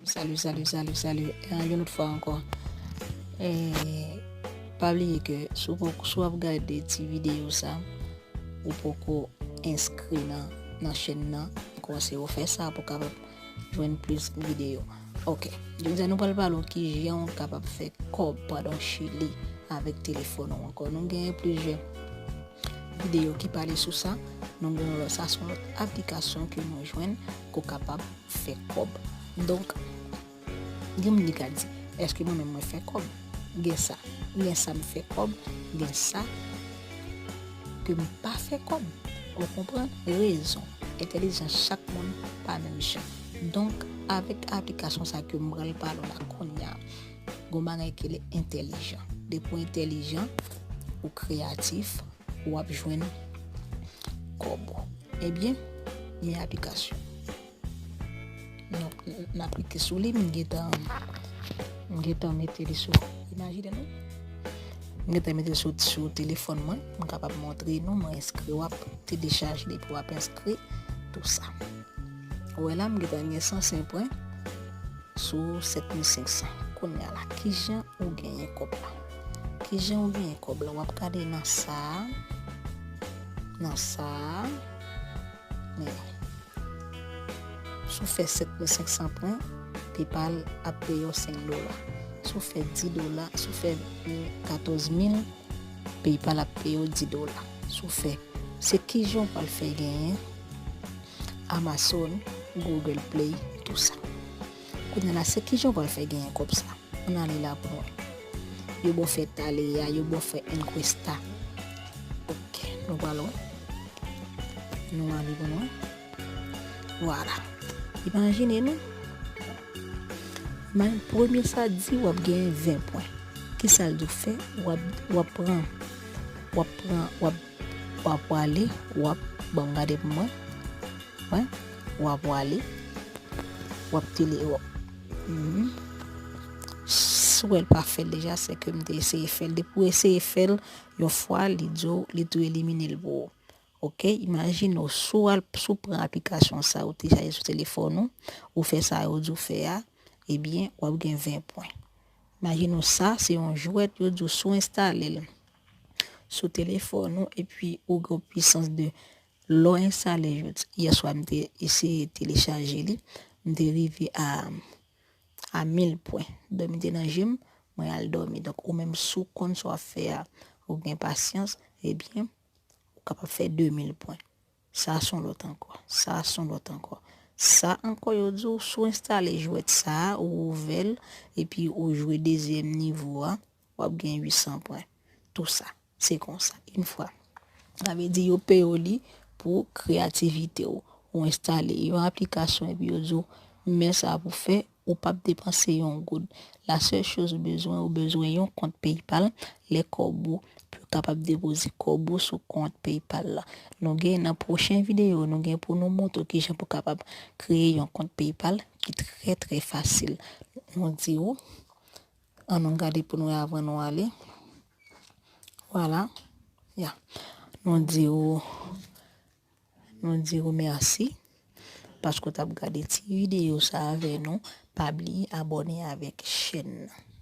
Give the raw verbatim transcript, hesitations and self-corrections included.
Salut, salut, salut, salut. Eh, yon lòt fwa ankò. Eh, pa bliye ke si w poko, si w ap gade ti videyo sa, ou poko enskri nan, nan chèn nan, kòmanse ou fè sa pou w kapab jwenn plis videyo. Ok, jodi a nou pral pale w kijan w kapab fè kòb pandan w Chili avèk telefòn ou ankò. Nou genyen plizyè videyo ki pale sou sa. Nou gen yon lòt, sa se yon lòt aplikasyon ke nou jwenn ke w kapab fè kòb. Donk, gen moun ki ka di, èske mwen menm mwen fè kòb? Gen sa, gen sa m fè kòb, gen sa ke m pa fè kòb. Ou konprann? Rezon, entèlijans chak moun pa menm jan. Donk, avèk aplikasyon sa ke m pral pale w la kounye a, gon bagay ki rele entèlijan. Depi w entèlijan, ou kreyatif, w ap jwenn kòb ou. Ebyen, gen aplikasyon. Donk, n ap klike sou li, m gentan, m gentan mete li sou, imajine nou. M gentan mete l sou, sou telefòn mwen, m kapab montre nou, mwen enskri, w ap telechaje depi w ap enskri, tou sa. Ou wè la, m gentan gen san senk pwen sou sèt mil senk san. Kounye a la, kijan ou genyen kòb la? Kijan ou genyen kòb la? W ap gade nan sa a, nan sa a, men si w fè sèt mil senk san pwen, PayPal ap peye w senk dola. Si w fè dis dola, si w fè katòz mil, PayPal ap peye w dis dola. Si w fè, se kijan w pral fè genyen Amazon, Google Play, tou sa. Kounye a la, se kijan w pral fè genyen kòb sa? Ann ale la pou nou wè. Yo ba w fè Tale a, yo ba w fè Encuesta. Ok, nou pral wè. Nou ale pou nou wè. Vwala. Imajine nou. Men premye sa di w ap genyen ven pwen. Kisa l di w fè? W ap, w ap pran, w ap pran, w ap, w ap prale, w ap, ban m gade pou mwen. Wè, w ap prale, w ap tele, w ap, mhm. Si w wè l pa fè l deja, se ke m te eseye fè l. Depi w eseye fè l yon fwa, li di w, li tou elimine l pou ou. Ok, imajine w, si w al, si w pran aplikasyon sa, ou telechaje sou telefòn ou, ou fè sa yo di w fè a, ebyen, w ap gen ven pwen. Imajine w, sa, se yon jwèt, yo di w, si w enstale l sou telefòn ou, epi ou gen yon pwisans de, lè w enstale jwèt, yè swa m te eseye telechaje li, m te rive a, a mil pwen. Dòmi te nan je m, mwen al dòmi. Donk, ou menm, si w konn sa w ap fè a, ou gen pasyans, ebyen, ou kapab fè de mil pwen. Sa se yon lòt ankò. Sa se yon lòt ankò. Sa ankò, yo di w, si w enstale jwèt sa a, ou ouvè l, epi ou jwe dezyèm nivo a, w ap gen uit san pwen. Tou sa, se konsa, yon fwa. Sa vle di, yo peye w li pou kreyativite w. Ou enstale yon aplikasyon epi yo di w, men sa pou fè, ou p ap depanse yon goud. La sèl choz ou bezwen, ou bezwen yon kont PayPal. Lè kòb ou, pou kapab depoze kòb ou sou kont PayPal la. Nou gen nan pwochen videyo, nou gen pou nou montre w kijan pou kapab kreye yon kont PayPal ki trè, trè fasil. Nou di w, ann nou gade pou nou wè avan nou ale. Vwala. Ya. Nou di w, nou di w mèsi paske w t ap gade ti videyo sa avè nou. Pa bliye abòne avèk chèn nan.